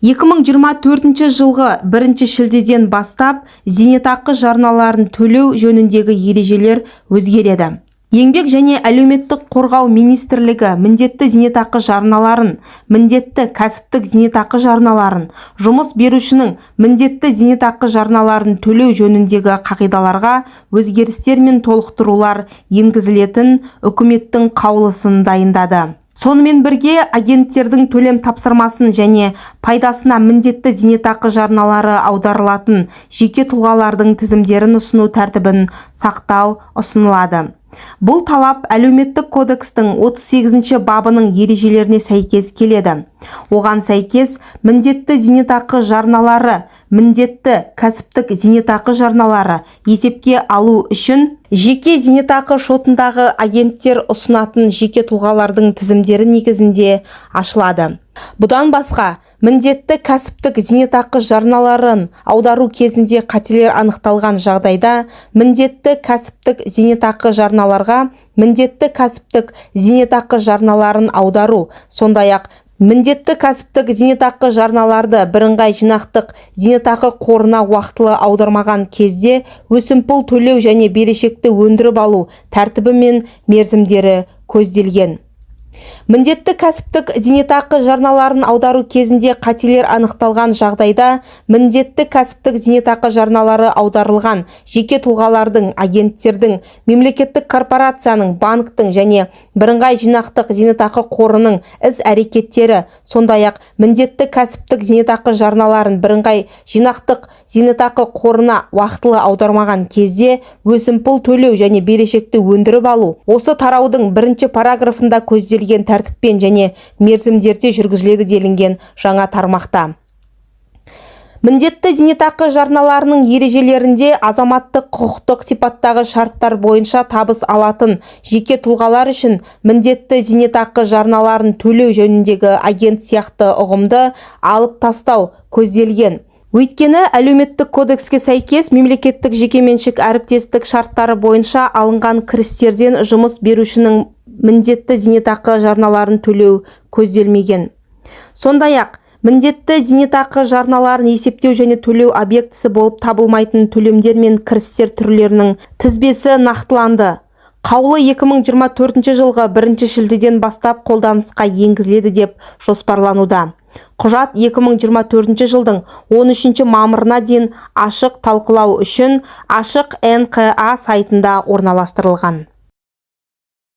2024 жылғы 1 шілдеден бастап зейнетақы жарналарын төлеу жөніндегі ережелер өзгереді. Еңбек және әлеуметтік қорғау министрлігі міндетті зейнетақы жарналарын, міндетті кәсіптік зейнетақы жарналарын, жұмыс берушінің міндетті зейнетақы жарналарын төлеу жөніндегі қағидаларға өзгерістер мен толықтырулар енгізілетін үкіметтің қаулысын дайындады. Сонымен бірге агенттердің төлем тапсырмасын және пайдасына міндетті зейнетақы жарналары аударылатын жеке тұлғалардың тізімдерін ұсыну тәртібін сақтау ұсынылады. Бұл талап Әлеуметтік кодекстің 38 бабының ережелеріне сәйкес келеді. Оған сәйкес, міндетті зейнетақы жарналары, міндетті кәсіптік зейнетақы жарналары есепке алу үшін жеке зейнетақы шотындағы агенттер ұсынатын жеке тұлғалардың тізімдері негізінде ашылады. Бұдан басқа, міндетті кәсіптік зейнетақы жарналарын аудару кезінде қателер анықталған жағдайда міндетті кәсіптік зейнетақы жарналарға міндетті кәсіптік зейнетақы жарналарын аудару, сондай-ақ міндетті кәсіптік зейнетақы жарналарды бірыңғай жинақтық зейнетақы қорына уақтылы аудармаған кезде өсімпұл төлеу және берешекті өндіріп алу тәртібі мен мерзімдері көзделген. Міндетті кәсіптік зейнетақы жарналарын аудару кезінде қателер анықталған жағдайда міндетті кәсіптік зейнетақы жарналары аударылған жеке тұлғалардың, агенттердің, мемлекеттік корпорацияның, банктің және бірыңғай жинақтық зейнетақы қорының іс-әрекеттері, сондай-ақ міндетті кәсіптік зейнетақы жарналарын бірыңғай жинақтық зейнетақы қорына уақтылы аудармаған кезде өсімпұл төлеу және берешекті өндіріп алу осы тараудың бірінші параграфында көзделген тәртіппен және мерзімдерде жүргізіледі, делінген жаңа тармақта. Міндетті зейнетақы жарналарының ережелерінде азаматтық құқықтық сипаттағы шарттар бойынша табыс алатын жеке тұлғалар үшін міндетті зейнетақы жарналарын төлеу жөніндегі агент сияқты ұғымды алып тастау көзделген. Өйткені Әлеуметтік кодекске сәйкес, мемлекеттік жекеменшік әріптестік шарттары бойынша алынған кірістерден жұмыс берушінің міндетті зейнетақы жарналарын төлеу көзделмеген. Сондай-ақ, міндетті зейнетақы жарналарын есептеу және төлеу объектісі болып табылмайтын төлемдер мен кірістер түрлерінің тізбесі нақтыланды. Қаулы 2024 жылғы 1 шілдеден бастап қолданысқа енгізіледі деп жоспарлануда. Құжат 2024 жылдың 13 мамырына дейін ашық талқылау үшін ашық НҚА сайтында орналастырылған.